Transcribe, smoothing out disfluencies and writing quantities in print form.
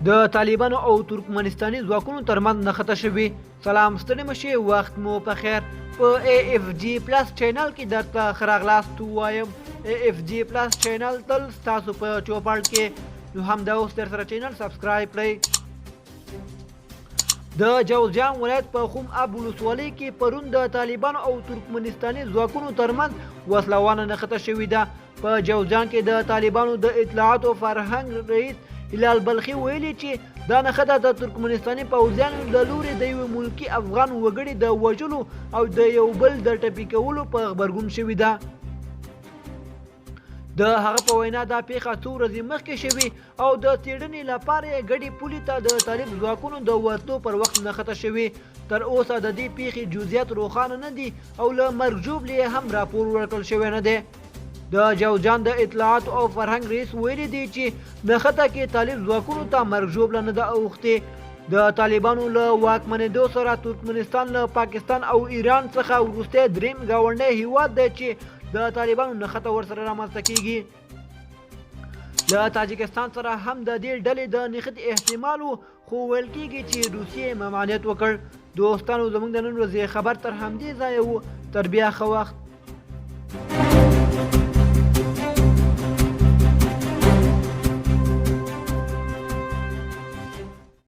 د طالبانو او ترکمنستاني ځواکونو ترمنځ نښته شوې. سلام، ستړي مشي، وخت مو په خیر. په ای اف جی پلس چینل کې درته ښه راغلاست ووایم. ای اف جی پلس چینل تل ستاسو په چوپړ کې، نو همدا اوس درسره چینل سبسکرایب کړئ. د جوزجان ولایت په خوم اب ولسوالۍ کې پرون د طالبانو او ترکمنستاني ځواکونو ترمنځ وسلهواله نښته شوې ده. په جوزجان کې د طالبانو د اطلاعاتو فرهنګ رئیس هلال بلخي ویلي چې دا نښته د ترکمنستاني پوځیانو له لوري د یوه ملکي افغان وګړي د وژلو او د یو بل د ټپي کولو په غبرګون شوې ده. د هغه په وینا، دا پیښه څو ورځې مخکې شوې او د څېړنې لپاره یې ګډې پولې ته د طالب ځواکونو د ورتلو پر وخت نښته شوې. تر اوسه د دې پیښې جزئیات روښانه نه دي او له مرګ ژوبلې یې هم راپور ورکړل شوی نه دی. د جوزجان د اطلاعاتو او فرهنګ رئیس ویلي دي چې نښته کې طالب ځواکونو ته مرګ ژوبله نه ده اوښتې. د طالبانو له واکمنېدو سره ترکمنستان له پاکستان او ایران څخه وروستی دریم ګاونډی هیواد دی چې د طالبانو نښته ورسره رامنځته کیږي. له تاجکستان سره هم د دې ډلې د نښتې احتمال و، خو ویل کیږي چې روسیې ممانعت وکړ. دوستانو، زموږ د نن ورځې خبر تر همدې ځایه و. تر بیا ښه وخت.